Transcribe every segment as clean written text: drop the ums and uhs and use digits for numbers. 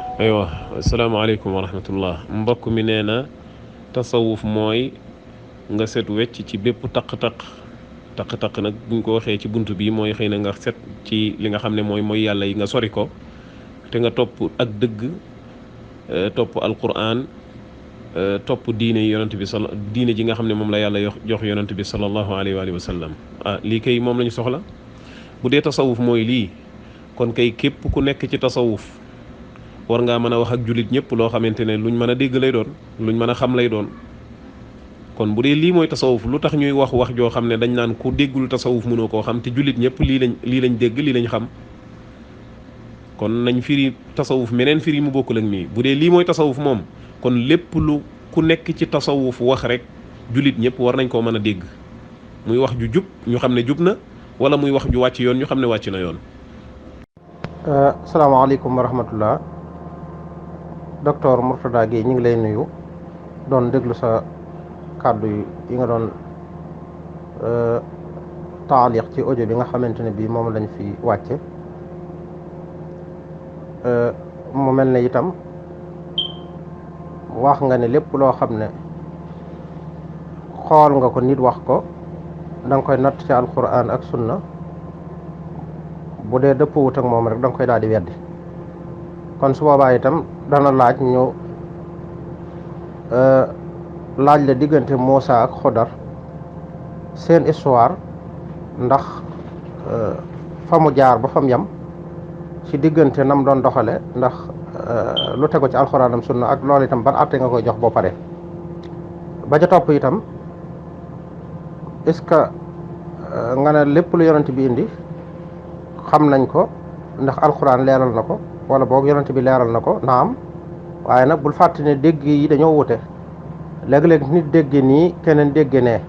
aywa asalaamaaleykum wa rahmatullah mbokk mi nee na tasawuf mooy nga set wecc ci bépp taq-taq nag buñ ko waxee ci bunt bi mooy xëy na nga set ci li nga xam ne mooy yàlla yi nga sori ko te nga topp ak dëgg topp alquran topp diine yi yonent bi diine ji nga xam ne moom la yàlla jox yonent bi sallallahu alayhi wa sallam lii kay moom la ñu soxla bu dee tasawuf mooy lii kon kay képp ku nekk ci tasawuf war ngaa mën a wax ak jullit ñëpp loo xamante ne luñ mën a dégg lay doon luñ mën a xam lay doon kon bu dee lii mooy tasawuf lu tax ñuy wax joo xam ne dañ naan ku déggul tasawuf mënoo koo xam te jullit ñëpp lii lañ dégg lii lañ xam kon nañ firi tasawuf meneen firi mu bokkul ak nii bu dee lii mooy tasawuf moom kon lépp lu ku nekk ci tasawuf wax rek jullit ñëpp war nañ koo mën a dégg muy wax ju jub ñu xam ne jub na wala muy wax ju wàcc yoon ñu xam ne wàcc na yoon. salaamaaleykum wa rahmatullah docteur Mourtada Gueye ñu ngi lay nuyu doon déglu sa kàddu yi nga doon taaliq ci audio bi nga xamante ne bii moom lañ fi wàcce mu mel ne itam wax nga ne lépp loo xam ne xool nga ko nit wax ko da nga koy natt ci alquran ak sunna bu dee dëppwut ak moom rek da nga koy daal di weddi kon su boobaa itam dana laaj ñu laaj la diggante Muusa ak Xudar seen histoire ndax fa mu jaar ba fa mu yem ci diggante nam doon doxale ndax lu tegu ci alxuraanam sunna ak loolu itam ban àtte nga koy jox boo pare ba ca topp itam est-ce que nga ne lépp lu yonent bi indi xam nañ ko ndax alxuraan leeral na ko wala boog yonent bi leeral na ko naam waaye nag bul fàtte ne dégg yi dañoo wute léeg-léeg nit dégg nii keneen dégg nee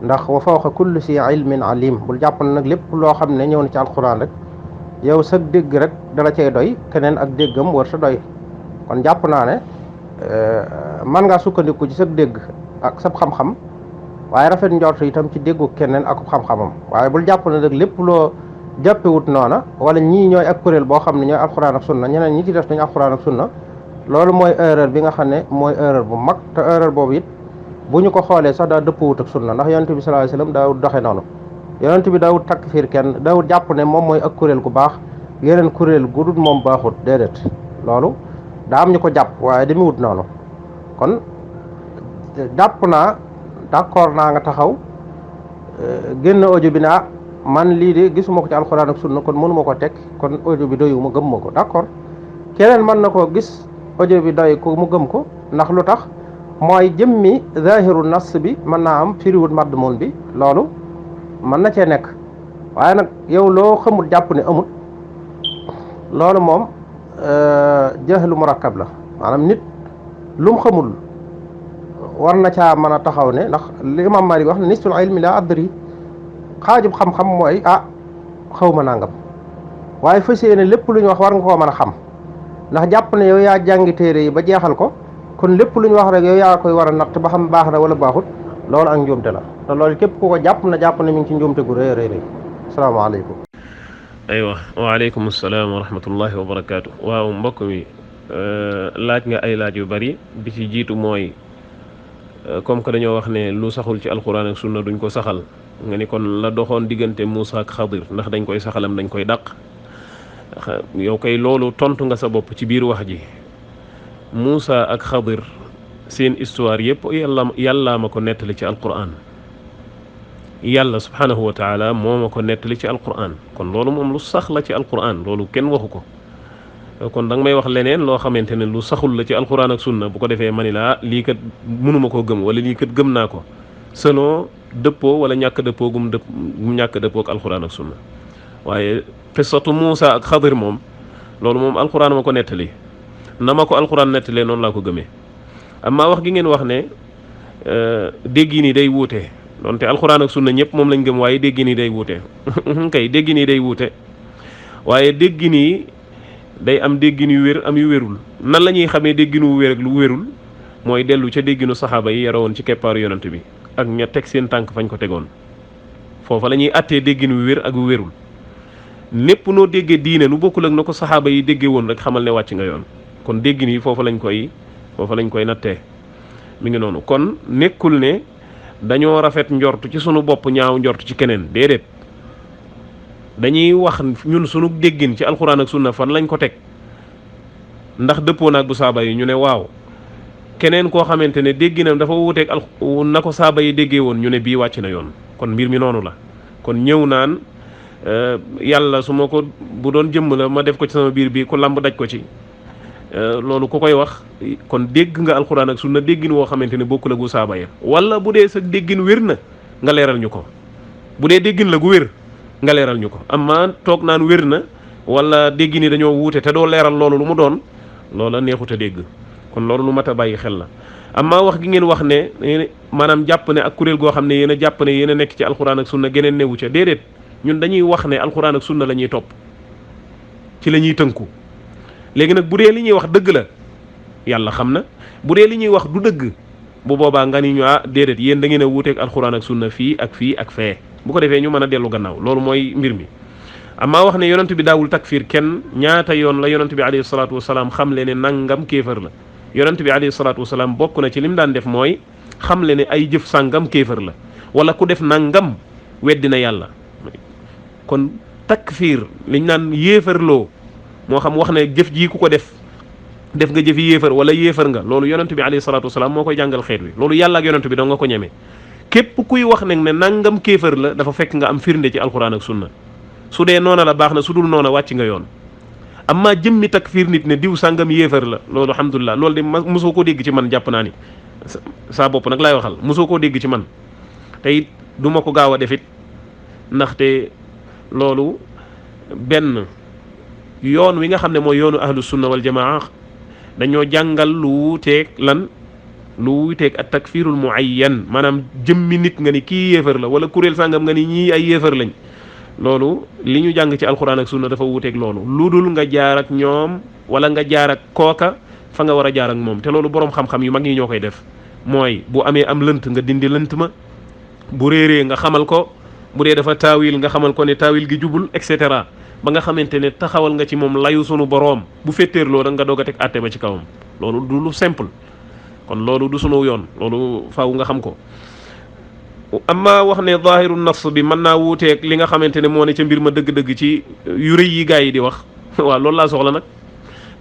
ndax wa fawqa kulli si ilmin alim bul jàpp ne nag lépp loo xam ne ñëw na ci alxuraan rek yow sag dégg rek dala cay doy keneen ak déggam war sa doy kon jàpp naa ne man ngaa sukkandiku ci sag dégg ak sab xam-xam waaye rafet njort itam ci déggu keneen ak xam-xamam waaye bul jàpp ne nag lépp loo jàppewut noona wala ñii ñooy ak kuréel boo xam ne ñooy alxuraan ak sunna ñeneen ñi ci def nañu alxuraan ak sunna loolu mooy erreur bi nga xam ne mooy erreur bu mag te erreur boobu it bu ñu ko xoolee sax daa dëppwut ak sunna ndax yonent bi sallallahu alayhi wasallam daawut doxe noonu yonent bi daawut takfiir kenn daawut jàpp ne moom mooy ak kuréel gu baax yeneen kuréel gu dul moom baaxut déedéet loolu daa am ñu ko jàpp waaye demewut noonu kon jàpp naa d'accord naa nga taxaw génn audio bi ne man lii de gisuma ko ci alxuraan ak sunna kon mënuma ko teg kon audio bi doyuma gëm ma ko d'accord keneen mën na koo gis audio bi doy ko mu gëm ko ndax lu tax mooy jëmmi zahiru nas bi mën naa am firiwut madmun bi loolu mën na cee nekk waaye nag yow loo xamul jàpp ne amut loolu moom jahlu murakkab la maanaam nit lu mu xamul war na caa mën a taxaw ne ndax li imam Malik wax ne nisful ilmi la adri xaajub xam-xam mooy xaw ma nangam waaye fas yéene lépp lu ñu wax war nga koo mën a xam ndax jàpp ne yow yaa jàngi téere yi ba jeexal ko kon lépp lu ñu wax rek yow yaa koy war a natt ba xam baax na wala baaxut loolu ak njuumte la te loolu képp ku ko jàpp ne mi ngi ci njuumte gu rëy rëy rëy asalaamaaleykum. aywa waaleykum salaam wa rahmatullahi wa barakaatu. waaw mbokk mi laaj nga ay laaj yu bari bi ci jiitu mooy comme que dañoo wax ne lu saxul ci alquran ak sunna duñ ko saxal nga ni kon la doxoon diggante Muusa ak Xadir ndax dañ koy saxalam dañ koy dàq yow kay loolu tontu nga sa bopp ci biir wax ji. Muusa ak Xadir seen histoire yëpp yàllaa ma ko nettali ci alquran yàlla subhanahu wa taala moo ma ko nettali ci alquran kon loolu moom lu sax la ci alquran loolu kenn waxu ko kon da nga may wax leneen loo xamante ne lu saxul la ci alquran ak sunna bu ko defee ma ni laa lii kat mënuma koo gëm wala lii kat gëm naa ko selon dëppoo wala ñàkk dëppoo gum ñàkk dëppoo ak alquran ak sunna waaye qissatu Muusa ak Xadir moom loolu moom alquran ma ko nettali na ma ko alquran nettalee noonu laa ko gëmee amma wax gi ngeen wax ne déggi ni day wuute donte alquran ak sunna ñëpp moom lañ gëm waaye déggi ni day wuute kay déggi ni day wuute waaye déggi ni day am déggin yu wér am yu wérul nan la ñuy xamee dégginu wér ak lu wérul mooy dellu ca dégginu saxaaba yi yarawoon ci keppaaru yonant bi ak ña teg seen tànk fañ ko tegoon foofa la ñuy attee déggin wu wér ak wu wérul népp noo déggee diine nu bokkul ak na ko saxaaba yi déggee woon rek xamal ne wàcc nga yoon kon dégg nii foofu lañ koy nattee mi ngi noonu kon nekkul ne dañoo rafet njort ci sunu bopp ñaaw njort ci keneen déedéet dañuy wax ñun sunu déggin ci alxuraan ak sunna fan lañ ko teg ndax dëppoo naag bu saaba yi ñu ne waaw keneen koo xamante ne dégginam dafa wuuteeg na ko saaba yi déggee woon ñu ne bii wàcc na yoon kon mbir mi noonu la kon ñëw naan yàlla su ma ko bu doon jëmm la ma def ko ci sama biir bii ku lamb daj ko ci loolu ku koy wax kon dégg nga alxuraan ak sunna déggin woo xamante ne bokkul ak gu saaba ya wala bu dee sa déggin wér na nga leeral ñu ko bu dee déggin la gu wér nga leeral ñu ko amma toog naan wér na wala déggin yi dañoo wuute te doo leeral loolu lu mu doon loola neexut a dégg kon loolu lu mat a bàyyi xel la amma wax gi ngeen wax ne maanaam jàpp ne ak kuréel goo xam ne yéen a jàpp ne yéen a nekk ci alxuraan ak sunna geneen newu ca déedéet ñun dañuy wax ne alxuraan ak sunna la ñuy topp ci la ñuy tënku léegi nag bu dee li ñuy wax dëgg la yàlla xam na bu dee li ñuy wax du dëgg bu boobaa nga ni ñu déedéet yéen da ngeen a wuuteeg alxuraan ak sunna fii ak fee bu ko defee ñu mën a dellu gannaaw loolu mooy mbir mi amaa wax ne yonent bi daawul takfir kenn ñaata yoon la yonent bi alayhi salaatu wasalaam xam le ne nangam kéefër la yonent bi alayhi salaatu wasalaam bokk na ci lim daan def mooy xam le ne ay jëf sàngam kéefër la wala ku def nangam weddi na yàlla kon takfir liñ naan yéefarloo moo xam wax ne jëf jii ku ko def nga jëfi yéefar wala yéefar nga loolu yonent bi alayhi salaatu wasalaam moo koy jàngal xeet wi loolu yàlla ak yonent bi doo nga ko ñeme képp kuy wax nag ne nangam kéefar la dafa fekk nga am firnde ci alxuraan ak sunna su dee noona la baax na su dul noona wàcc nga yoon amma jëmmi takfir nit ne diw sàngam yéefar la loolu alhamdulilah loolu de mosoo koo dégg ci man jàpp naa ni saa bopp nag laay waxal mosoo koo dégg ci man te it du ma ko gaaw a defit ndaxte loolu benn yoon wi nga xam ne mooy yoonu ahlu sunna wal jamaa dañoo jàngal lu wuuteeg lu wuuteeg at takfirul muayyan maanaam jëmmi nit nga ni kii yéefar la wala kuréel sàngam nga ni ñii ay yéefar lañ loolu li ñu jàng ci alxuraan ak sunna dafa wuuteeg loolu lu dul nga jaar ak ñoom wala nga jaar ak kooka fa nga war a jaar ak moom te loolu boroom xam-xam yu mag yi ñoo koy def mooy bu amee am lënt nga dindi lënt ma bu réeree nga xamal ko bu dee dafa taawil nga xamal ko ne taawil gi jubul et cetera ba nga xamante ne taxawal nga ci moom layu sunu boroom bu fetteerloo da nga doog a teg àtte ba ci kawam loolu du lu simple kon loolu du sunu yoon loolu faaw nga xam ko amma wax ne zahiru nas bi mën naa wuuteeg li nga xamante ne moo ne ca mbir ma dëgg-dëgg ci yu rëy yi gaa yi di wax waaw loolu laa soxla nag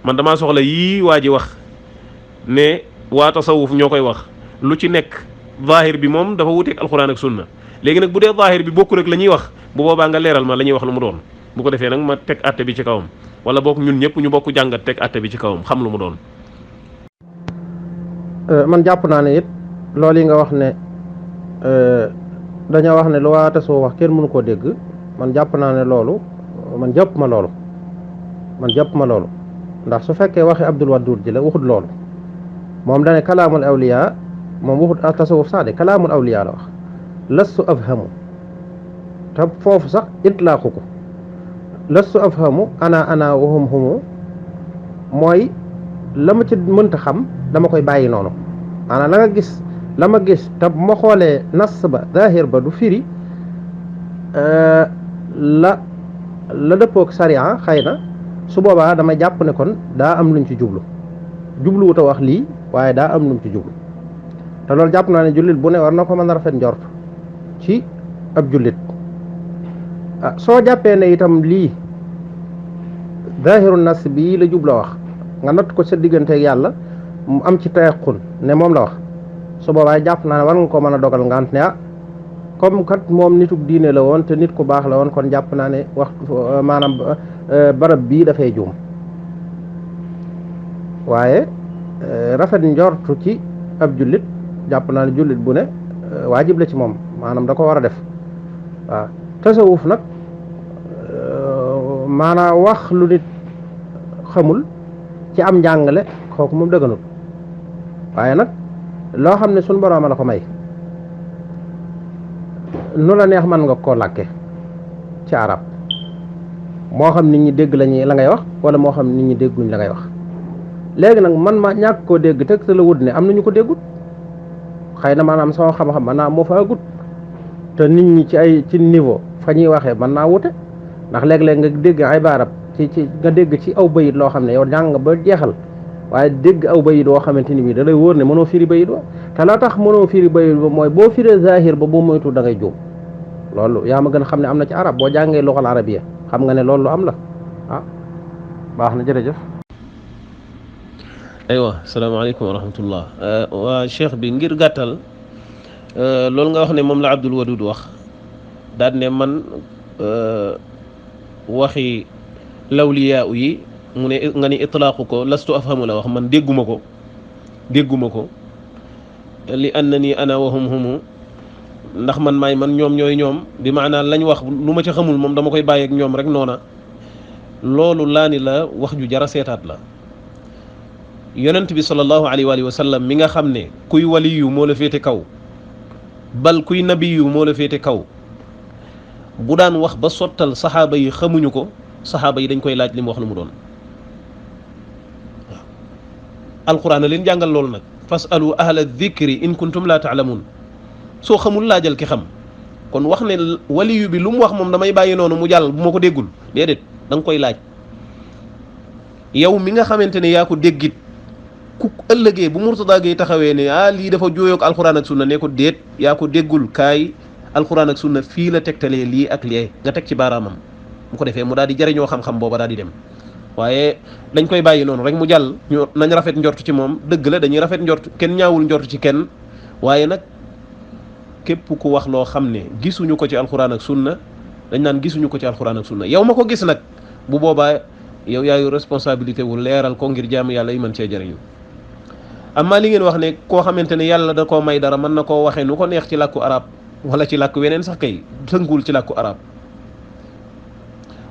man damaa soxla yii waa ji wax ne waa tasawuf ñoo koy wax lu ci nekk zahir bi moom dafa wuuteeg alxuraan ak sunna léegi nag bu dee zahir bi bokkul ak la ñuy wax bu boobaa nga leeral ma la ñuy wax lu mu doon bu ko defee nag ma teg àtte bi ci kawam wala bokk ñun ñëpp ñu bokk jàngat teg àtte bi ci kawam xam lu mu doon. man jàpp naa ne it loolu yi nga wax ne dañoo wax ne lu waa tasoo wax kenn mënu koo dégg man jàpp naa ne loolu man jàpp ma loolu ndax su fekkee waxi Abdul Waddud ji la waxut loolu moom dane kalaamul awliya moom waxut tasawuf sax de kalaamul awliya la wax lastu afhamu te foofu sax itlaaqu ko lastu afhamu ana wahum humu mooy la ma ci mënta xam dama koy bàyyi noonu maanaam la ma gis te bu ma xoolee nas ba zahir ba du firi la dëppook sariya xëy na su boobaa dama jàpp ne kon daa am luñ ci jubluwut a wax lii waaye daa am luñ ci jublu te loolu jàpp naa ne jullit bu ne war na ko mën a rafet njort ci ab jullit soo jàppee ne itam lii zahiru nas bii la jubla wax nga natt ko sa digganteeg yàlla mu am ci tayaqun ne moom la wax su boobaa jàpp naa ne war nga ko mën a dogal ngant ne comme kat moom nitug diine la woon te nit ku baax la woon kon jàpp naa ne waxtu maanaam barab bii dafay juum waaye rafet njortu ci ab jullit jàpp naa ne jullit bu ne waajib la ci moom maanaam da ko war a def waaw tasawuf nag maanaam wax lu nit xamul ci am njàngale kooku moom dëgganul waaye nag loo xam ne suñ borooma la ko may nu la neex mën nga koo làkke ci arab moo xam nit ñi dégg la ngay wax wala moo xam nit ñi dégguñ la ngay wax léegi nag man ma ñàkk koo dégg teg te la wut ne am nañu ko déggut xëy na maanaam sama xam-xam mën naa moo fa agut te nit ñi ci niveau fa ñuy waxee mën naa wute ndax léeg-léeg nga dégg ibaara ci nga dégg ci aw bayit loo xam ne yow jàng nga ba jeexal waaye dégg aw bayit woo xamante ni bii da lay wóor ne mënoo firi bayit wa te la tax mënoo firi bayit ba mooy boo firee zahir ba boo moytu da ngay juum loolu yaa ma gën a xam ne am na ci arab boo jàngee luxal arabiya xam nga ne loolu lu am la ah baax na jërëjëf. aywa salaamaaleykum wa rahmatullah. waa cheikh bi ngir gàttal loolu nga wax ne moom la Abdul Wadud wax daal ne man waxi lawliyaa yi mu ne nga ni itlaaqu ko lastu afhamu la wax man dégguma ko li annani ana wa hum humu ndax man maay man ñoom ñooy ñoom bi maanaa lañ wax lu ma ci xamul moom dama koy bàyyeeg ñoom rek noona loolu laa ni la wax ju jara seetaat la. yonent bi sallallahu alayhi wa sallam mi nga xam ne kuy waliyu moo la féete kaw bal kuy nabiyu moo la féete kaw bu daan wax ba sottal saxaaba yi xamuñu ko saxaaba yi dañ koy laaj li mu wax lu mu doon. alquran a leen jàngal loolu nag fasalu ahla dhikri in kuntum la taalamun soo xamul laajal ki xam kon wax ne waliyu bi lu mu wax moom damay bàyyi noonu mu jàll bu ma ko déggul déedéet da nga koy laaj yow mi nga xamante ne yaa ko déggit ku ëllëgee bu Murtada Gay taxawee ne lii dafa jooyoog alquran ak sunna ne ko déet yaa ko déggul kaay alquran ak sunna fii la tegtalee lii ak lee nga teg ci baaraamam bu ko defee mu daal di jariñoo xam-xam booba daal di dem waaye dañ koy bàyyi noonu rek mu jàll ñu nañ rafet njort ci moom dëgg la dañuy rafet njort kenn ñaawul njort ci kenn waaye nag képp ku wax loo xam ne gisuñu ko ci alxuraan ak sunna dañ naan gisuñu ko ci alxuraan ak sunna yow ma ko gis nag bu boobaa yow yaayu responsabilité wu leeral ko ngir jaamu yàlla yi mën cee jëriñu. amma li ngeen wax ne koo xamante ne yàlla da koo may dara mën na koo waxee nu ko neex ci làkku arab wala ci làkku weneen sax kay tënkuwul ci làkku arab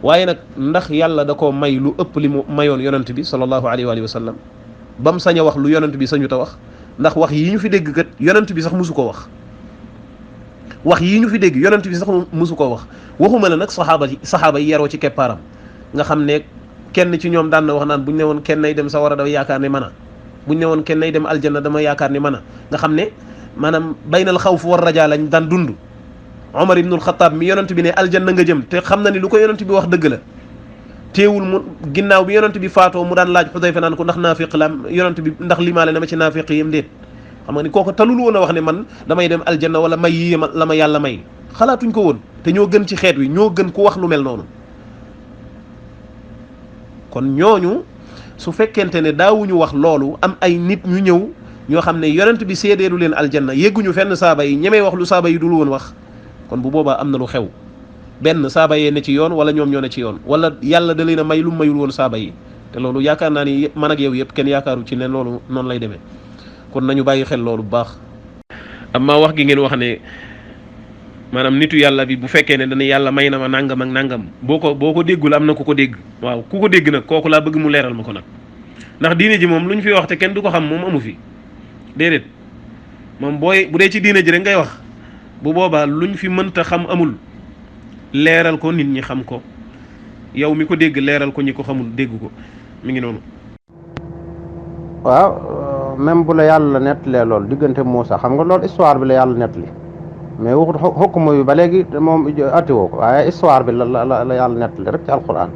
waaye nag ndax yàlla da koo may lu ëpp li mu mayoon yonent bi sallallahu alayhi wa sallam ba mu sañ a wax lu yonent bi sañu ta wax ndax wax yi ñu fi dégg kat yonent bi sax musu koo wax yi ñu fi dégg yonent bi sax musu koo wax waxuma la nag saxaaba yi yaroo ci keppaaram nga xam ne kenn ci ñoom daan na wax naan buñ ne woon kenn nay dem sawara dama yaakaar ne mën a buñ ne woon kenn nay dem aljanna dama yaakaar ne mën a nga xam ne maanaam baynal xawf war rajaa lañ daan dund Omar ibnul Xataab mi yonent bi ne aljanna nga jëm te xam na ni lu ko yonent bi wax dëgg la teewul mu ginnaaw bi yonent bi faatoo mu daan laaj Xudayfa naan ko ndax naafiq la yonent bi ndax limaale na ma ci naafiq yam déet xam nga ni kooku talul woon a wax ne man damay dem aljanna wala may yi la ma yàlla may xalaatuñ ko woon te ñoo gën ci xeet wi ñoo gën ku wax lu mel noonu kon ñooñu su fekkente ne daawuñu wax loolu am ay nit ñu ñëw ñoo xam ne yonent bi seedeelu leen aljanna yégguñu fenn saaba yi ñemee wax lu saaba yi dul woon wax kon bu boobaa am na lu xew benn saaba yee ne ci yoon wala ñoom ñoo ne ci yoon wala yàlla da leen a may lu mayul woon saaba yi te loolu yaakaar naa ni man ak yow yëpp kenn yaakaaru ci ne loolu noonu lay demee kon nañu bàyyi xel loolu bu baax. amma wax gi ngeen wax ne maanaam nitu yàlla bi bu fekkee ne dana yàlla may na ma nangam ak nangam boo ko déggul am na ku ko dégg waaw ku ko dégg nag kooku laa bëgg mu leeral ma ko nag ndax diine ji moom lu ñu fi wax te kenn du ko xam moom amu fi déedéet moom bu dee ci diine ji rek ngay wax bu boobaa luñ fi mënta xam amul leeral ko nit ñi xam ko yow mi ko dégg leeral ko ñi ko xamul dégg ko mi ngi noonu. waaw même bu la yàlla nettalee loolu diggante Muusa xam nga loolu histoire bi la yàlla nettali mais waxut xukuma bi ba léegi moom attiwoo ko waaye histoire bi la yàlla nettali rek ci alquran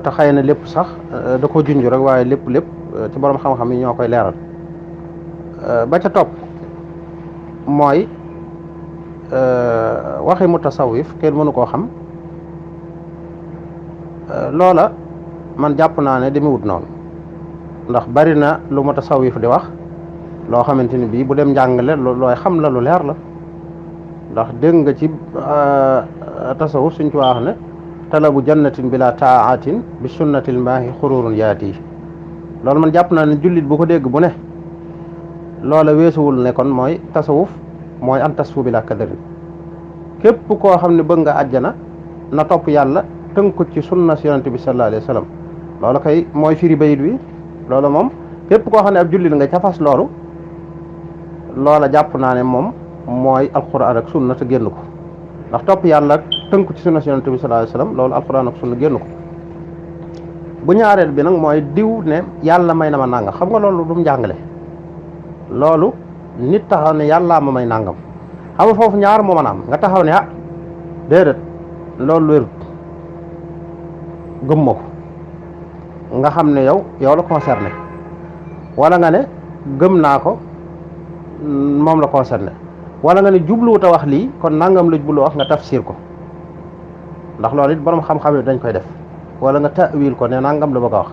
te xëy na lépp sax da ko junj rek waaye lépp ci borom xam-xam yi ñoo koy leeral ba ca topp mooy waxi mutasawif kenn mënu koo xam loola man jàpp naa ne demewut noonu ndax bari na lu mutasawif di wax loo xamante ni bii bu dem njàngale looy xam la lu leer la ndax dégg nga ci tasawuf suñ ci wax ne talabu jannatin bila taatin bi sunnatil maahi xururun yaati loolu man jàpp naa ne jullit bu ko dégg bu ne loola weesuwul ne kon mooy tasawuf mooy an tasfu bila kadarin képp koo xam ne bëgg nga àjjana na topp yàlla tënku ci sunna si yonente bi sallallahu alayhi wa sallam loolu kay mooy firi bayit wi loolu moom képp koo xam ne ab jullit nga ca fas loolu loola jàpp naa ne moom mooy alquran ak sunna te génn ko ndax topp yàlla tënku ci sunna si yonente bi sallallahu alayhi wa sallam loolu alquran ak sunna génn ko bu ñaareel bi nag mooy diw ne yàlla may na ma nangam xam nga loolu du mu njàngale loolu nit taxaw ne yàllaa ma may nangam xam nga foofu ñaar moo mën a am nga taxaw ne déedéet loolu wérut gëm ma ko nga xam ne yow la concerné wala nga ne gëm naa ko moom la concerné wala nga ne jubluwut a wax lii kon nangam la jublu wax nga tafsir ko ndax loolu it borom xam-xam yi dañ koy def wala nga ta'wil ko ne nangam la bëgg a wax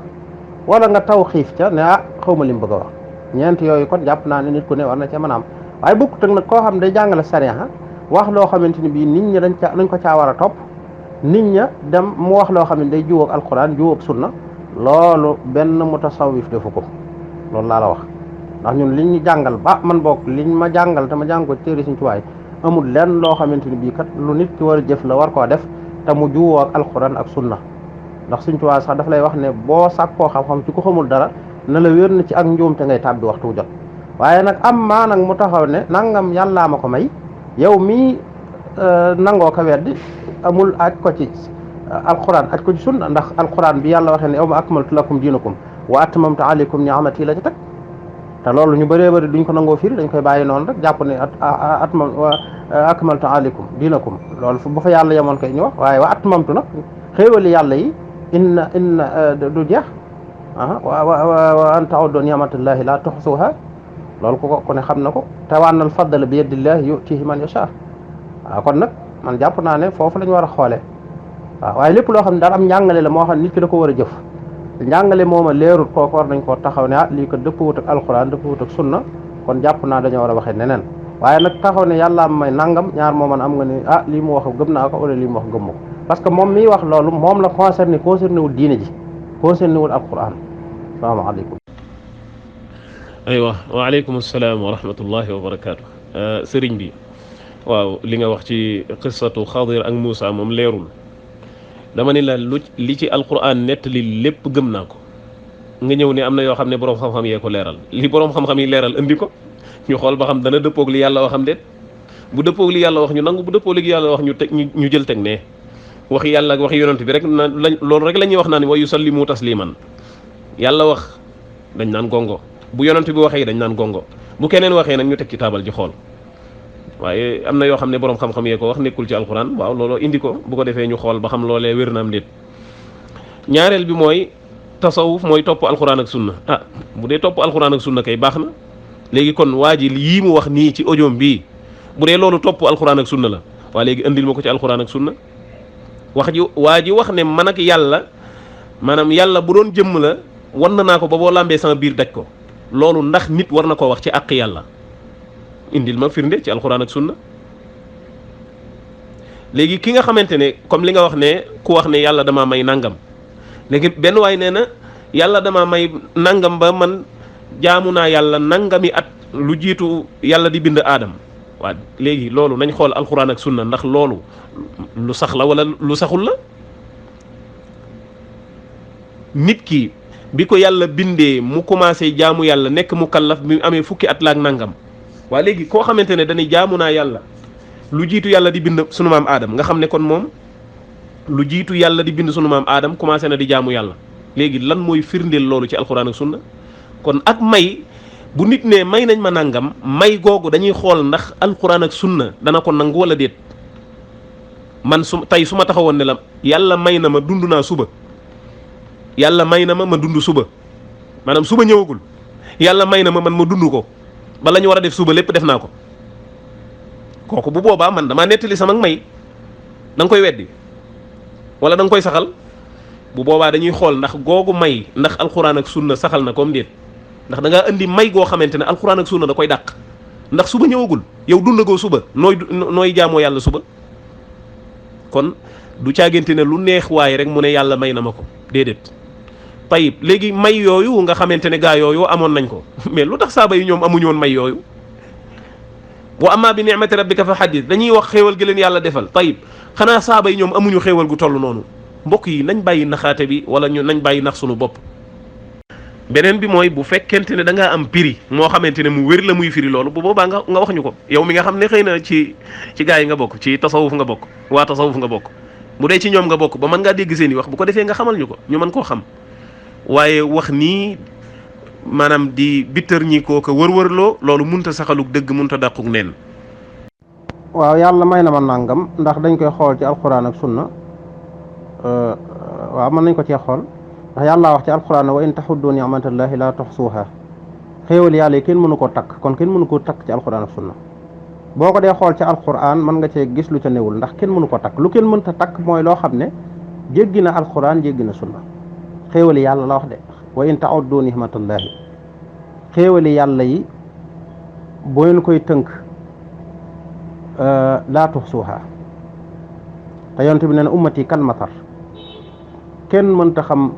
wala nga taw xiif ca ne xawma li mu bëgg a wax ñeent yooyu kon jàpp naa ne nit ku ne war na ca mën a am waaye bokkut ak nag koo xam ne day jàngale sariya wax loo xamante ni bii nit ñi dañ ko caa war a topp nit ña dem mu wax loo xam ne day juwóog alquran juwóog sunna loolu benn mutasawwif defu ko loolu laa la wax ndax ñun liñ ñu jàngal ba man bokk liñ ma jàngal te ma jàng ko téere Sëriñ Tuubaa amul lenn loo xamante ni bii kat lu nit ki war a jëf la war koo def te mu juwóog alquran ak sunna ndax Sëriñ Tuubaa sax daf lay wax ne boo sàkkoo xam-xam ci ku xamul dara na la wér na ci ak njuum te ngay tàbbi waxtu jot waaye nag am maa nag mu taxaw ne nangam yàllaa ma ko may yow mii nangoo ko weddi amul aj ko ci alquran aj ko ci sunna ndax alquran bi yàlla waxee ne yawma akmaltu lakum diinakum wa atmamtu alaykum ni'amati la ci teg te loolu ñu bëree bëri duñ ko nangoo firi dañ koy bàyyi noonu rek jàpp ne akmaltu alaykum diinakum loolu bu fa yàlla yemoon koy ñu wax waaye wa atmamtu nag xéewali yàlla yi inna du jeex wa an ta'uddu ni'matallahi la tuhsuha loolu ku ne xam na ko te wa anna al-fadla bi yadillahi yu'tihi man yasha waaw kon nag man jàpp naa ne foofu la ñu war a xoolee waaw waaye lépp loo xam ne daal am njàngale la moo xam ne nit ki da ko war a jëf njàngale mooma leerut kooku war nañ koo taxaw ne lii ko dëppwut ak alxuraan dëppwut ak sunna kon jàpp naa dañoo war a waxee neneen waaye nag taxaw ne yàlla am may nangam ñaar moo man am nga ne lii mu wax gëm naa ko wala lii mu wax gëm ma ko parce que moom miy wax loolu moom la concerné wul diine ji concerné wul alxuraan salaamaaleykum. aywa waaleykum salaam wa rahmatullahi wa barakaatu. sëriñ bi waaw li nga wax ci qissatu Xadir ak Muusa moom leerul dama ne la li ci alquran nettali lépp gëm naa ko nga ñëw ne am na yoo xam ne boroom xam-xam yee ko leeral li boroom xam-xam yi leeral indi ko ñu xool ba xam dana dëppoog li yàlla waxam déet bu dëppoog li yàlla wax ñu nangu bu dëppoog li yàlla wax ñu teg ñu jël teg ne waxi yàlla ak waxi yonent bi rek loolu rek la ñuy wax naan wa yusallimu tasliman yàlla wax dañ naan gongo bu yonent bi waxee dañ naan gongo bu keneen waxee nag ñu teg ci taabal ji xool waaye am na yoo xam ne boroom xam-xam yee ko wax nekkul ci alxuraan waaw looloo indi ko bu ko defee ñu xool ba xam loolee wér na am déet ñaareel bi mooy tasawuf mooy topp alxuraan ak sunna bu dee topp alxuraan ak sunna kay baax na léegi kon waa ji yii mu wax nii ci audio bii bu dee loolu topp alxuraan ak sunna la waa léegi indil ma ko ci alxuraan ak sunna waa ji wax ne man ak yàlla maanaam yàlla bu doon jëmm la wan naa ko ba boo làmbee sama biir daj ko loolu ndax nit war na koo wax ci àq yàlla indil ma firnde ci alxuraan ak sunna léegi ki nga xamante ne comme li nga wax ne ku wax ne yàlla damaa may nangam léegi benn waay nee na yàlla damaa may nangam ba man jaamu naa yàlla nangami at lu jiitu yàlla di bind aadam waa léegi loolu nañ xool alxuraan ak sunna ndax loolu lu sax la wala lu saxul la nit ki bi ko yàlla bindee mu commencé jaamu yàlla nekk mu kallaf bi mu amee fukki at la ak nangam waa léegi koo xamante ne dañuy jaamu naa yàlla lu jiitu yàlla di bind sunu maam aadam nga xam ne kon moom lu jiitu yàlla di bind sunu maam aadam commencé na di jaamu yàlla léegi lan mooy firndeel loolu ci alxuraan ak sunna kon ak may bu nit ne may nañ ma nangam may googu dañuy xool ndax alxuraan ak sunna dana ko nangu wala déet man su tey su ma taxawoon ne la yàlla may na ma dund naa suba yàlla may na ma dund suba maanaam suba ñëwagul yàlla may na ma man ma dund ko bala ñu war a def suba lépp def naa ko kooku bu boobaa man damaa nettali sama may da nga koy weddi wala da nga koy saxal bu boobaa dañuy xool ndax googu may ndax alxuraan ak sunna saxal na comme déet ndax da ngaa indi may goo xamante ne alxuraan ak sunna da koy dàq ndax suba ñëwagul yow dundagoo suba nooy jaamoo yàlla suba kon du caagante ne lu neex waaye rek mu ne yàlla may na ma ko déedéet tayib léegi may yooyu nga xamante ne gaa yooyu amoon nañ ko mais lu tax saaba yi ñoom amuñu woon may yooyu wa amma bi ni'mati rabbika fa hadith dañuy wax xéewal gi leen yàlla defal tayib xanaa saaba yi ñoom amuñu xéewal gu toll noonu mbokk yi nañ bàyyi naxaate bi wala ñu nañ bàyyi nax sunu bopp beneen bi mooy bu fekkente ne da ngaa am prix moo xamante ne mu wér la muy firi loolu bu boobaa nga wax ñu ko yow mi nga xam ne xëy na ci gaa yi nga bokk ci tasawuf nga bokk waa tasawuf nga bokk bu dee ci ñoom nga bokk ba mën ngaa dégg seen i wax bu ko defee nga xamal ñu ko ñu mën koo xam waaye wax nii maanaam di bittër ñi koo ko wër-wërloo loolu munta saxaluk dëgg munta dàquk neen waaw yàlla may na ma nàngam ndax dañ koy xool ci alquran ak sunna waaw mën nañ ko cee xool ndax yàlla wax ci alquran wa in taxuddu ni'matallahi la tuxsuha xéewal yàlla yi kenn mënu koo takk kon kenn mënu koo takk ci alquran ak sunna boo ko dee xool ci alquran mën nga cee gis lu ca newul ndax kenn mënu ko takk lu kenn mënta takk mooy loo xam ne jéggi na alquran jéggi na sunna xéewali yàlla la wax de wa in ta'uddu ni'matallahi xéewali yàlla yi boo leen koy tënk laa tuxsuha te yonent bi nee na ummati kal matar kenn mënta xam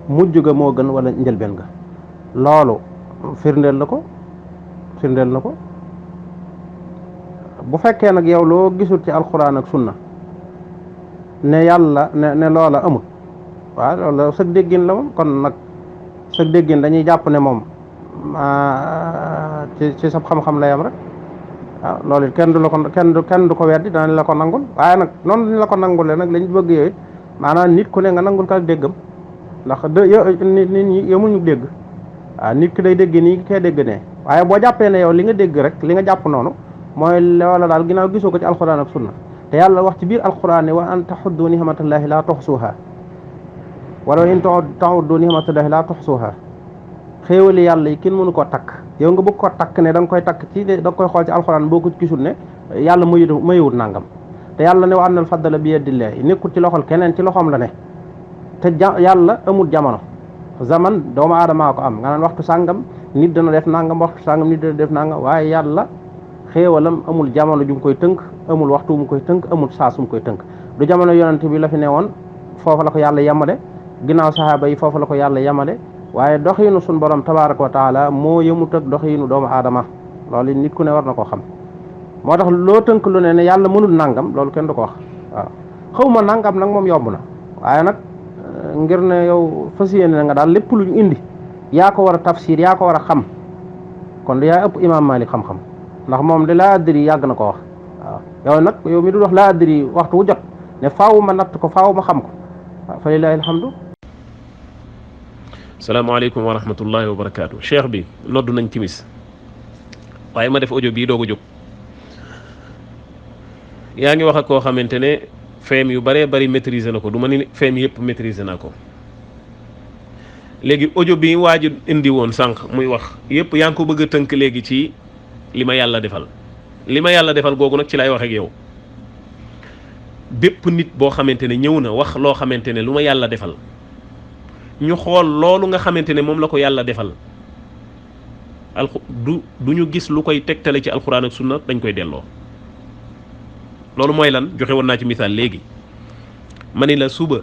mujj ga moo gën wala njëlbeen ga loolu firndeel na ko bu fekkee nag yow loo gisul ci alquran ak sunna ne yàlla ne loola amul waaw loolu sag déggin la moom kon nag sag déggin dañuy jàpp ne moom ci sab xam-xam la yam rek waaw loolu it kenn du ko weddi danañ la ko nangul waaye nag noonu lañ la ko nangule nag lañ bëgg yooyu maanaam nit ku ne nga nangul ko ak déggam ndax nit ñi yemuñu dégg waaw nit ki day dégg nii kee dégg ne waaye boo jàppee ne yow li nga dégg rek li nga jàpp noonu mooy loola daal ginnaaw gisoo ko ci alquran ak sunna te yàlla wax ci biir alquran ne wa an taxuddu ni'matallahi la tuxsuha wala in ta'uddu ni'matallahi la tuxsuha xéewali yàlla yi kenn mënu koo takk yow nga bëgg ko takk ne da nga koy takk ci da nga koy xool ci alquran boo ko gisul ne yàlla mayuwut nangam te yàlla ne wa annal fadla bi yadillahi nekkul ci loxol keneen ci loxoom la ne te yàlla amul jamono zaman doomu aadamaa ko am nga naan waxtu sàngam nit dana def nangam waxtu sàngam nit dana def nangam waaye yàlla xéewalam amul jamono ju mu koy tënk amul waxtu mu koy tënk amul saa su mu koy tënk du jamono yonent bi la fi ne woon foofu la ko yàlla yemale ginnaaw sahaaba yi foofu la ko yàlla yemale waaye doxiinu suñ borom tabaraka wa taala moo yëmut ak doxiinu doomu aadama loolu nit ku ne war na koo xam moo tax loo tënk lu ne yàlla mënul nangam loolu kenn du ko wax waaw xawma nangam nag moom yomb na waaye nag ngir ne yow fas yéene nga daal lépp luñ indi yaa ko war a tafsir yaa ko war a xam kon yaa ëpp imam Malik xam-xam ndax moom de laa addri yàgg na ko wax waaw yow nag yow mi dul wax laa addri waxtu wu jot ne faaw ma natt ko faaw ma xam ko fa lillahi alhamdu. salaamaaleykum wa rahmatullahi wa barakaatu. cheikh bi noddu nañ timis waaye ma def audio bii doog a jóg yaa ngi wax ak koo xamante ne feem yu bëree bëri maîtriser na ko du ma ni feem yëpp maîtriser naa ko léegi audio bi waaju indi woon sànq muy wax yëpp yaa ngi ko bëgg a tënk léegi ci li ma yàlla defal googu nag ci lay wax ak yow bépp nit boo xamante ne ñëw na wax loo xamante ne lu ma yàlla defal ñu xool loolu nga xamante ne moom la ko yàlla defal du ñu gis lu koy tegtale ci alxuraan ak sunna dañ koy delloo. loolu mooy lan joxe woon naa ci misaal léegi ma ni la suba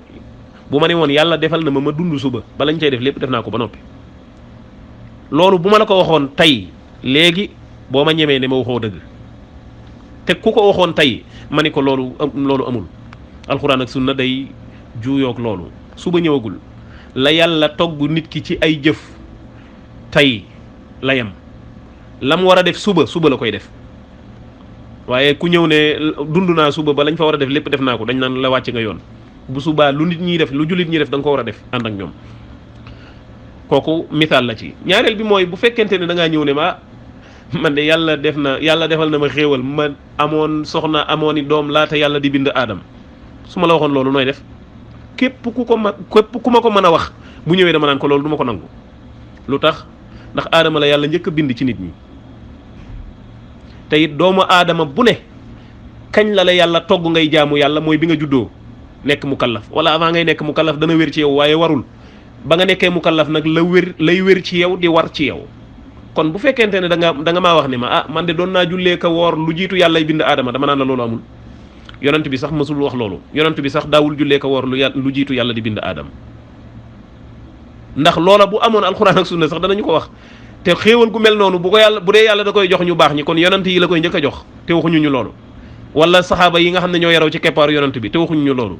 bu ma ne woon yàlla defal na ma dund suba bala ñu cay def lépp def naa ko ba noppi loolu bu ma la ko waxoon tey léegi boo ma ñemee ne ma waxoo dëgg te ku ko waxoon tey ma ni ko loolu amul alxuraan ak sunna day juuyoog loolu suba ñëwagul la yàlla togg nit ki ci ay jëf tey la yem la mu war a def suba la koy def waaye ku ñëw ne dund naa suba ba lañ fa war a def lépp def naa ko dañ naan la wàcc nga yoon bu subaa lu nit ñiy def lu jullit ñi def da nga ko war a def ànd ak ñoom kooku misaal la ci ñaareel bi mooy bu fekkente ne da ngaa ñëw ne ma man de yàlla defal na ma xéewal ma amoon soxna amoon i doom laata yàlla di bind aadam su ma la waxoon loolu nooy def képp ku ma ko mën a wax bu ñëwee dama naan ko loolu du ma ko nangu lu tax ndax aadama la yàlla njëkk a bind ci nit ñi te it doomu aadama bu ne kañ la yàlla togg ngay jaamu yàlla mooy bi nga juddoo nekk mu kallaf wala avant ngay nekk mu kallaf dana wér ci yow waaye warul ba nga nekkee mu kallaf nag lay wér ci yow di war ci yow kon bu fekkente ne da nga maa wax ne ma man de doon naa jullee ka woor lu jiitu yàllay bind aadama dama naan la loolu amul yonent bi sax mësul wax loolu yonent bi sax daawul jullee ka woor lu jiitu yàlla di bind aadama ndax loola bu amoon alxuraan ak sunna sax danañu ko wax te xéewal gu mel noonu bu dee yàlla da koy jox ñu baax ñi kon yonent yi la koy njëkk a jox te waxuñu ñu loolu wala saxaaba yi nga xam ne ñoo yaraw ci keppaaru yonent bi te waxuñu ñu loolu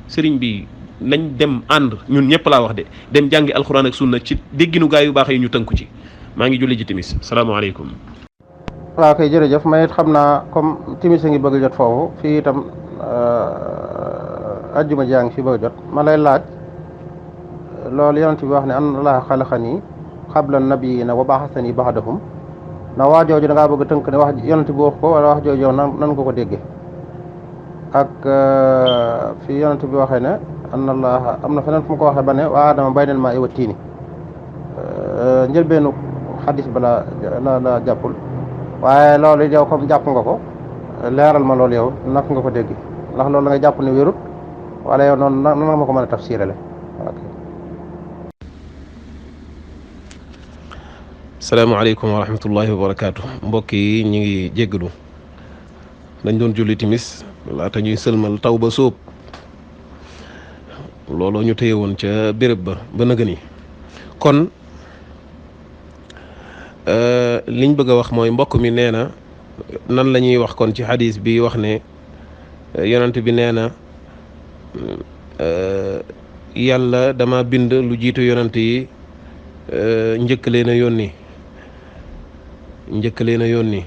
sëriñ bi nañ dem ànd ñun ñëpp laa wax de dem jàngi alxuraan ak sunna ci dégginu gaa yu baax yi ñu tënku ci maa ngi julli ji timis salaamaaleykum. waaw kay jërëjëf may it xam naa comme timis a ngi bëgg a jot foofu fii itam ajjuma jaa ngi fi bëgg a jot ma lay laaj loolu yonent bi wax ne an allaha xalaqani qabla nabiyina wa ba'athani ba'dahum ndax wax jooju da ngaa bëgg tënk ne wax yonent bi wax ko wala wax jooju yow nan nga ko déggee ak fi yonent bi waxee ne anna allah am na feneen fu mu ko waxee ba ne wa aadama baynal maa'i wa tiini njëlbeenu xadis ba la jàppul waaye loolu yow comme jàpp nga ko leeral ma loolu yow naka nga ko dégg ndax loolu la nga jàpp ne wérut wala yow noonu nan nga ma ko mën a tafsirale. salaamaaleykum wa rahmatullahi wa barakaatu. mbokk yi ñu ngi jéggalu dañ doon julli timis laata ñuy sëlmal taw ba sóob looloo ñu téye woon ca béréb ba nëgën yi kon liñ bëgg a wax mooy mbokk mi nee na nan la ñuy wax kon ci xadis bi wax ne yonent bi nee na yàlla dama bind lu jiitu yonent yi njëkk leen a yónni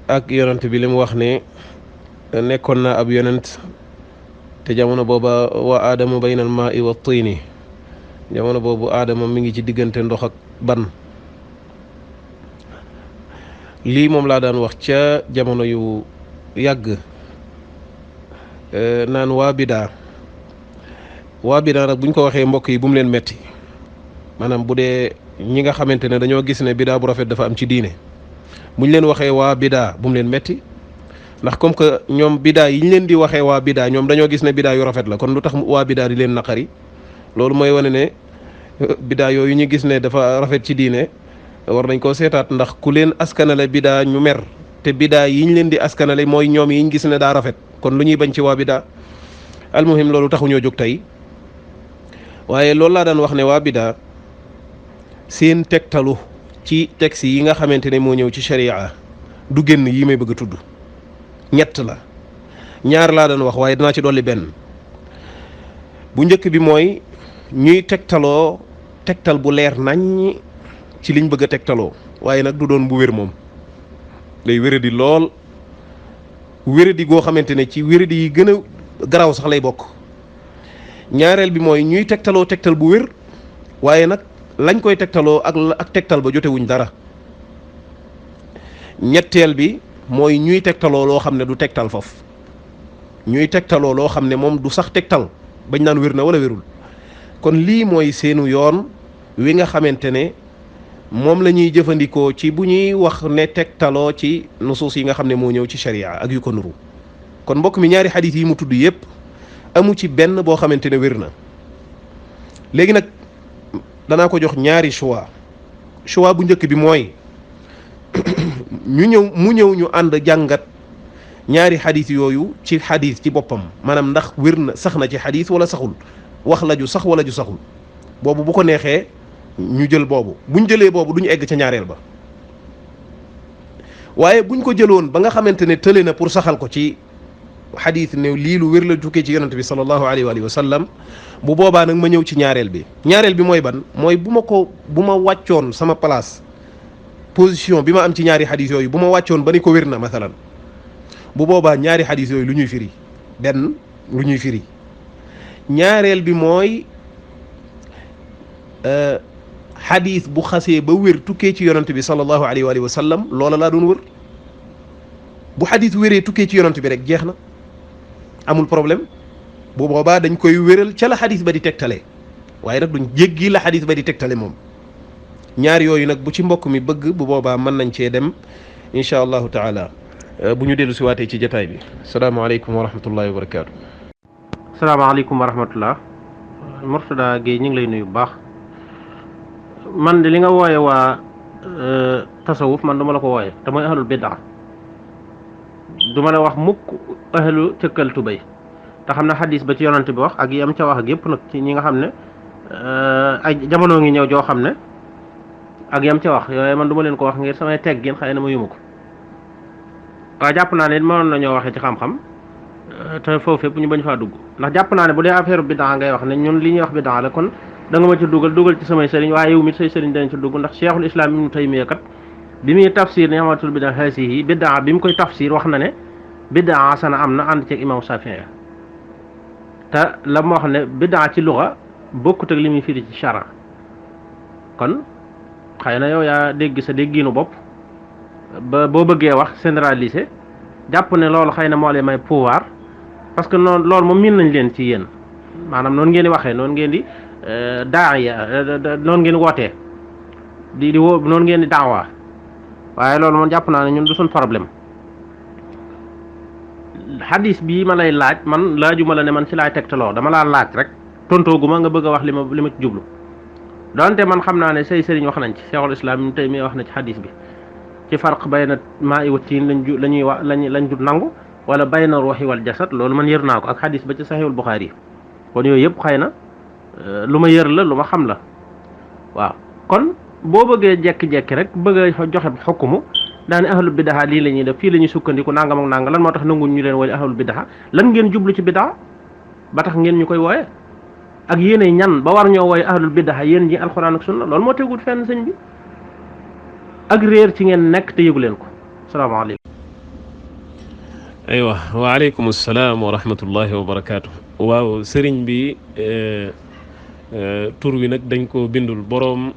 ak yonent bi li mu wax ne nekkoon na ab yonent te jamono booba wa aadama bayna al maa'i wa tiini jamono boobu aadama mi ngi ci diggante ndox ak ban lii moom laa daan wax ca jamono yu yàgg naan waa bidaa nag buñ ko waxee mbokk yi bu mu leen metti maanaam bu dee ñi nga xamante ne dañoo gis ne bidaa bu rafet dafa am ci diine buñ leen waxee waa bidaa bu mu leen metti ndax comme que ñoom bidaa yi ñu leen di waxee waa bidaa ñoom dañoo gis ne bidaa yu rafet la kon lu tax waa bidaa di leen naqari loolu mooy wane ne bidaa yooyu ñu gis ne dafa rafet ci diine war nañ koo seetaat ndax ku leen askanale bidaa ñu mer te bidaa yi ñu leen di askanale mooy ñoom yi ñu gis ne daa rafet kon lu ñuy bañ ci waa bidaa almuhim loolu taxuñoo jóg tey waaye loolu laa daan wax ne waa bidaa seen tegtalu ci texte yi nga xamante ne moo ñëw ci sharia du génn yi may bëgg a tudd ñett la ñaar laa daan wax waaye dinaa ci dolli benn bu njëkk bi mooy ñuy tegtal bu leer nañ ci liñ bëgg a tegtaloo waaye nag du doon bu wér moom day wéradi lool wéradi goo xamante ne ci wéradi yi gën a garaaw sax lay bokk ñaareel bi mooy ñuy tegtal bu wér waaye nag lañ koy tegtaloo ak tegtal ba jotewuñ dara ñetteel bi mooy ñuy tegtaloo loo xam ne du tegtal foofu ñuy tegtaloo loo xam ne moom du sax tegtal bañ naan wér na wala wérul kon lii mooy seenu yoon wi nga xamante ne moom la ñuy jëfandikoo ci bu ñuy wax ne tegtaloo ci nusuus yi nga xam ne moo ñëw ci sharia ak yu ko nuru kon mbokk mi ñaari xadiis yi mu tudd yépp amu ci benn boo xamante ne wér na léegi nag danaa ko jox ñaari choix bu njëkk bi mooy mu ñëw ñu ànd jàngat ñaari xadiis yooyu ci xadiis ci boppam maanaam ndax wér na sax na ci xadiis wala saxul wax la ju sax wala ju saxul boobu bu ko neexee ñu jël boobu buñ jëlee boobu duñu egg ca ñaareel ba waaye buñ ko jëloon ba nga xamante ne tële na pour saxal ko ci xadiis ne lii lu wér la tukkee ci yonent bi sallallahu alayhi wa sallam bu boobaa nag ma ñëw ci ñaareel bi mooy ban mooy bu ma wàccoon sama place position bi ma am ci ñaari xadiis yooyu bu ma wàccoon ba ni ko wér na mathalan bu boobaa ñaari xadiis yooyu lu ñuy firi benn lu ñuy firi ñaareel bi mooy xadiis bu xasee ba wér tukkee ci yonent bi sallallahu alayhi wa sallam loola laa doon wër bu xadiis wéree tukkee ci yonent bi rek jeex na amul problème bu boobaa dañ koy wéral ca la xadiis ba di tegtale waaye nag duñ jéggi la xadiis ba di tegtale moom ñaar yooyu nag bu ci mbokk mi bëgg bu boobaa mën nañ cee dem incha allahu taala bu ñu dellu si waatee ci jataay bi salaamaaleykum wa rahmatullahi wa barakaatu. salaamaaleykum wa rahmatullah Mourtada Gueye ñu ngi lay nuyu bu baax man de li nga wooye waa tasawuf man duma la ko wooye te mooy ahlul bid'a duma la wax mukk ahlu cëkkal tubay te xam ne xadis ba ci yonante bi wax ak yam ca wax ak yëpp nag ci ñi nga xam ne ay jamono ngi ñëw joo xam ne ak yam ca wax yooyu man duma leen ko wax ngir samay teggin xëy na ma yuma ko waaye jàpp naa ne mënoon nañoo waxee ci xam-xam te foofu fépp ñu bañ faa dugg ndax jàpp naa ne bu dee affaire bid'a ngay wax ne ñun li ñuy wax bid'a la kon da nga ma ci dugal ci samay sëriñ waaye yow mit say sëriñ dañ ci dugg ndax cheikhul islam ibnu taymiya kat bi muy tafsir ni'matul bid'a haasihi bid'a bi mu koy tafsir wax na ne bid'a sana am na ànd ceeg imam Shafi'i te la mu wax ne bid'a ci luga bokkut ak li muy firi ci shara kon xëy na yow yaa dégg sa déggiinu bopp ba boo bëggee wax généraliser jàpp ne loolu xëy na moo lay may pouvoir parce que noonu loolu moom miin nañ leen ci yéen maanaam noonu ngeen di waxee noonu ngeen di noonu ngeen di wootee di woo noonu ngeen di daawaa waaye loolu moom jàpp naa ne ñun du suñ problème hadis bii ma lay laaj man laajuma la ne man ci laay tegtaloo dama laa laaj rek tontooguma nga bëgg a wax li ma ci jublu donte man xam naa ne say sëriñ wax nañ ci Cheikhul Islam Ibnu Taymiyya wax na ci hadis bi ci farq bayna maa'i wa tiin lañ dut nangu wala bayna ruuhi wal jasad loolu man yër naa ko ak hadis ba ci Sahihul Bukhari kon yooyu yëpp xëy na lu ma yër la lu ma xam la waaw kon boo bëggee jekki-jekki rek bëgg a joxe xukmu daane ahlul bidaa lii la ñuy def fii la ñuy sukkandiku nangam ak nangam lan moo tax nanguñ ñu leen wooye ahlul bidaa lan ngeen jublu ci bidaa ba tax ngeen ñu koy wooye ak yéenay ñan ba war ñoo wooye ahlul bidaa yéen ñi alxuraan ak sunna loolu moo teguut fenn sëñ bi ak réer ci ngeen nekk te yëgu leen ko salaamaaleykum. aywa waaleykum salaam wa rahmatullahi wa barakaatu. waaw sëriñ bi tur wi nag dañ ko bindul boroom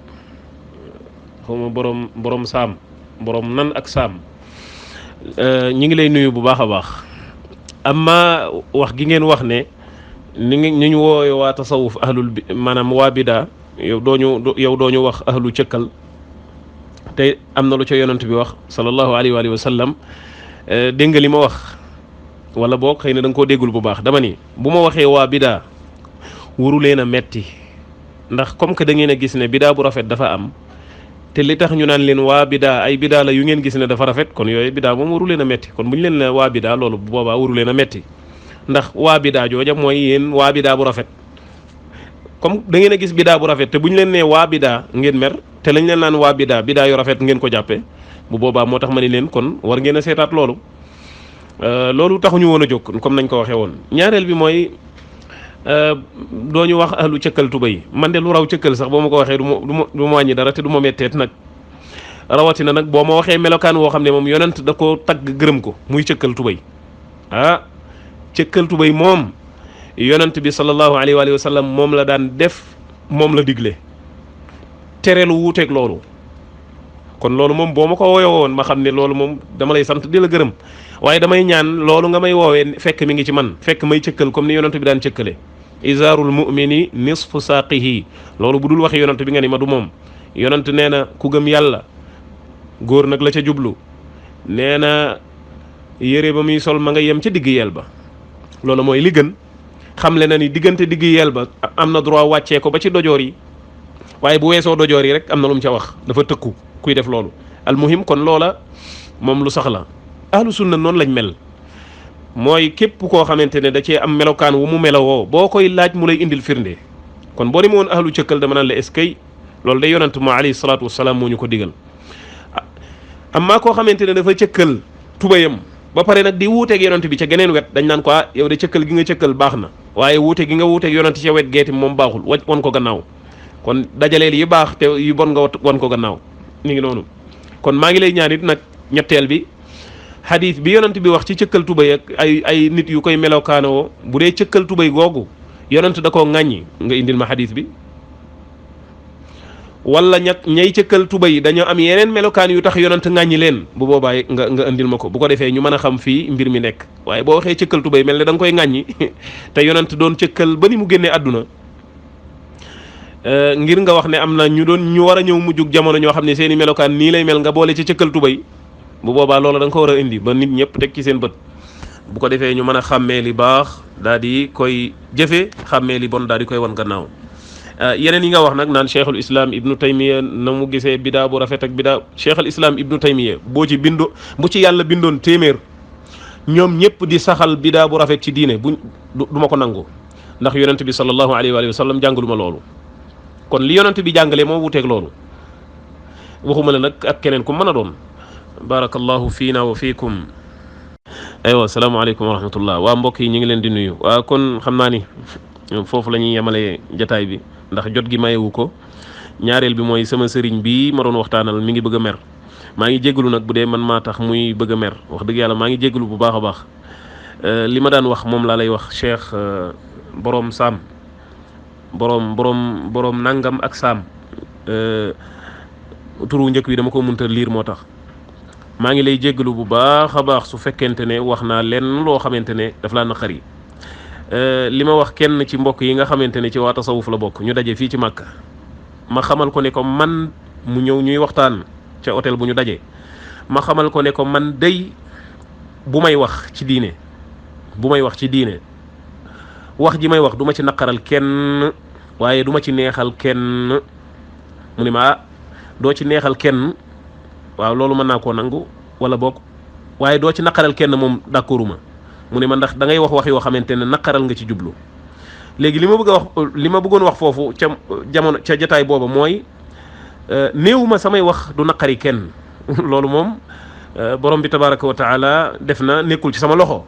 xawma boroom saam boroom nan ak saam ñi ngi lay nuyu bu baax a baax amma wax gi ngeen wax ne ni ñu woowe waa tasawuf ahlul maanaam waa bidaa yow dooñu wax ahlu cëkkal te am na lu ca yonent bi wax sallallahu alayhi wa sallam dégg nga li ma wax wala boog xëy na da nga koo déggul bu baax dama ni bu ma waxee waa bidaa wuru leen a metti ndax comme que da ngeen a gis ne bidaa bu rafet dafa am te li tax ñu naan leen waa bidaa ay bidaa la yu ngeen gis ne dafa rafet kon yooyu bidaa moom waru leen a metti kon bu ñu leen ne waa bidaa loolu bu boobaa waru leen a metti ndax waa bidaa jooja mooy yéen waa bidaa bu rafet comme da ngeen a gis bidaa bu rafet te bu ñu leen nee waa bidaa ngeen mer te lañ leen naan waa bidaa yu rafet ngeen ko jàppe bu boobaa moo tax ma ni leen kon war ngeen a seetaat loolu loolu taxuñu woon a jóg comme nañ ko waxee woon ñaareel bi mooy doo ñu wax ahlu cëkkal tubay man de lu raw cëkkal sax boo ma ko waxee du ma wàññi dara te du ma metteet nag rawatina nag boo ma waxee melokaan woo xam ne moom yonent da ko tagg gërëm ko muy cëkkal tubay ah cëkkal tubay moom yonent bi sallallahu alayhi wa sallam moom la daan def moom la digle tere lu wuuteeg loolu kon loolu moom boo ma ko woowee woon ma xam ne loolu moom dama lay sant di la gërëm waaye damay ñaan loolu nga may woowee fekk mi ngi ci man fekk may cëkkal comme ni yonent bi daan cëkkale izaarul mu'mini nisfu saaqihi loolu bu dul waxee yonent bi nga ni ma du moom yonent nee na ku gëm yàlla góor nag la ca jublu nee na yére ba muy sol ma nga yem ca digg yel ba loolu mooy li gën xamle na ni diggante digg yel ba am na droit wàccee ko ba ci dojoor yi waaye bu weesoo dojoor yi rek am na lu mu ca wax dafa tëkku kuy def loolu almuhim kon loola moom lu sax la ahlu sunna noonu lañ mel mooy képp koo xamante ne da cee am melokaan wu mu melowoo boo koy laaj mu lay indil firnde kon boo demee woon ahlu cëkkal dama naan la est-ce que loolu day yonent ma alayhi salaatu wasalaam moo ñu ko digal amma koo xamante ne dafa cëkkal tubayam ba pare nag di wuuteeg yonent bi ca geneen wet dañ naan ko yow de cëkkal gi nga cëkkal baax na waaye wuute gi nga wuuteeg yonent ca wet geeti moom baaxul won ko gannaaw kon dajaleel yi baax te yu bon nga won ko gannaaw ni ngi noonu kon maa ngi lay ñaan it nag ñetteel bi xadis bi yonent bi wax ci cëkkal tubay ak ay nit yu koy melokaanoo bu dee cëkkal tubay googu yonent da koo ŋàññi nga indil ma xadis bi wala ñay cëkkal tubay dañoo am yeneen melokaan yu tax yonent ŋàññi leen bu boobaa nga indil ma ko bu ko defee ñu mën a xam fii mbir mi nekk waaye boo waxee cëkkal tubay mel ne da nga koy ŋàññi te yonent doon cëkkal ba ni mu génnee àdduna ngir nga wax ne am na ñu war a ñëw mujjug jamono ñoo xam ne seeni melokaan nii lay mel nga boole ci cëkkal tubay bu boobaa loola da nga ko war a indi ba nit ñëpp teg ci seen bët bu ko defee ñu mën a xàmmee li baax daal di koy jëfe xàmmee li bon daal di koy wan gannaaw yeneen yi nga wax nag naan cheikhul islam ibnu taymiya na mu gisee bidaa bu rafet ak bidaa cheikhul islam ibnu taymiya bu ci yàlla bindoon téeméer ñoom ñëpp di saxal bidaa bu rafet ci diine du ma ko nangu ndax yonent bi sallallahu alayhi wa sallam jàngalu ma loolu kon li yonent bi jàngalee moo wuteeg loolu waxuma la nag ak keneen ku mën a doon barakallahu fiina wa fiikum aywa asalaamaaleykum wa rahmatullah waa mbokk yi ñu ngi leen di nuyu waa kon xam naa ni foofu la ñuy yemale jataay bi ndax jot gi mayewu ko ñaareel bi mooy sama sëriñ bi ma doon waxtaanal mi ngi bëgg a mer maa ngi jégalu nag bu dee man maa tax muy bëgg a mer wax dëgg yàlla maa ngi jégalu bu baax a baax li ma daan wax moom laa lay wax cheikh borom saam borom nangam ak saam turu njëkk bi dama ko mënta liir moo tax maa ngi lay jéggalu bu baax a baax su fekkente ne wax naa leen loo xamante ne daf laa naqari li ma wax kenn ci mbokk yi nga xamante ne ci waa tasawuf la bokk ñu daje fii ci Màkka ma xamal ko ne ko man mu ñëw ñuy waxtaan ca hôtel bu ñu daje ma xamal ko ne ko man day bu may wax ci diine wax ji may wax du ma ci naqaral kenn waaye du ma ci neexal kenn mu ne ma doo ci neexal kenn waaw loolu mën naa koo nangu wala boog waaye doo ci naqaral kenn moom d'accorduma mu ne ma ndax da ngay wax yoo xamante ne naqaral nga ci jublu léegi li ma bëggoon wax foofu ca jamono ca jataay booba mooy néew ma samay wax du naqari kenn loolu moom borom bi tabaraka wa taala def na nekkul ci sama loxo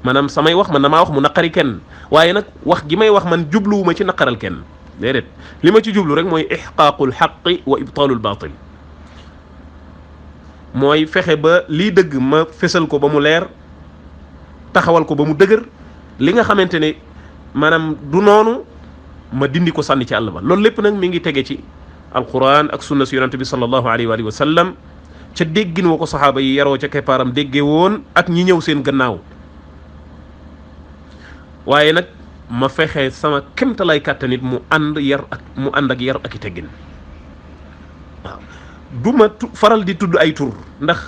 maanaam samay wax man damaa wax mu naqari kenn waaye nag wax gi may wax man jubluwuma ci naqaral kenn déedéet li ma ci jublu rek mooy ixqaaqul xaqi wa ibtaalul baatil mooy fexe ba lii dëgg ma fesal ko ba mu leer taxawal ko ba mu dëgër li nga xamante ne maanaam du noonu ma dindi ko sànni ci àll ba loolu lépp nag mi ngi tege ci alquran ak sunna si yonante bi sallallahu alayhi wa sallam ca déggin wa ko saxaaba yi yaroo ca keppaaram déggee woon ak ñi ñëw seen gannaaw waaye nag ma fexe sama kémtalay kàttanit mu ànd ak yar ak i teggin waaw du ma faral di tudd ay tur ndax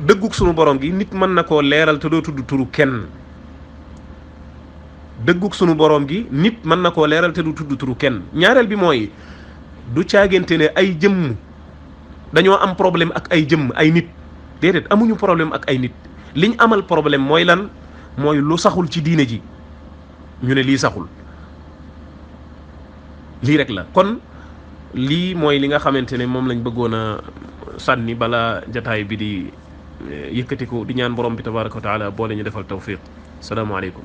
dëggug sunu borom gi nit mën na koo leeral te doo tudd turu kenn dëggug sunu borom gi nit mën na koo leeral te du tudd turu kenn ñaareel bi mooy du caagante ne ay jëmm dañoo am problème ak ay jëmm ay nit déedéet amuñu problème ak ay nit liñ amal problème mooy lan mooy lu saxul ci diine ji ñu ne lii saxul lii rek la kon lii mooy li nga xamante ne moom lañ bëggoon a sànni bala jataay bi di yëkkatiku di ñaan borom bi tabaraka wa taala boole ñu defal tawfiq salaamaaleykum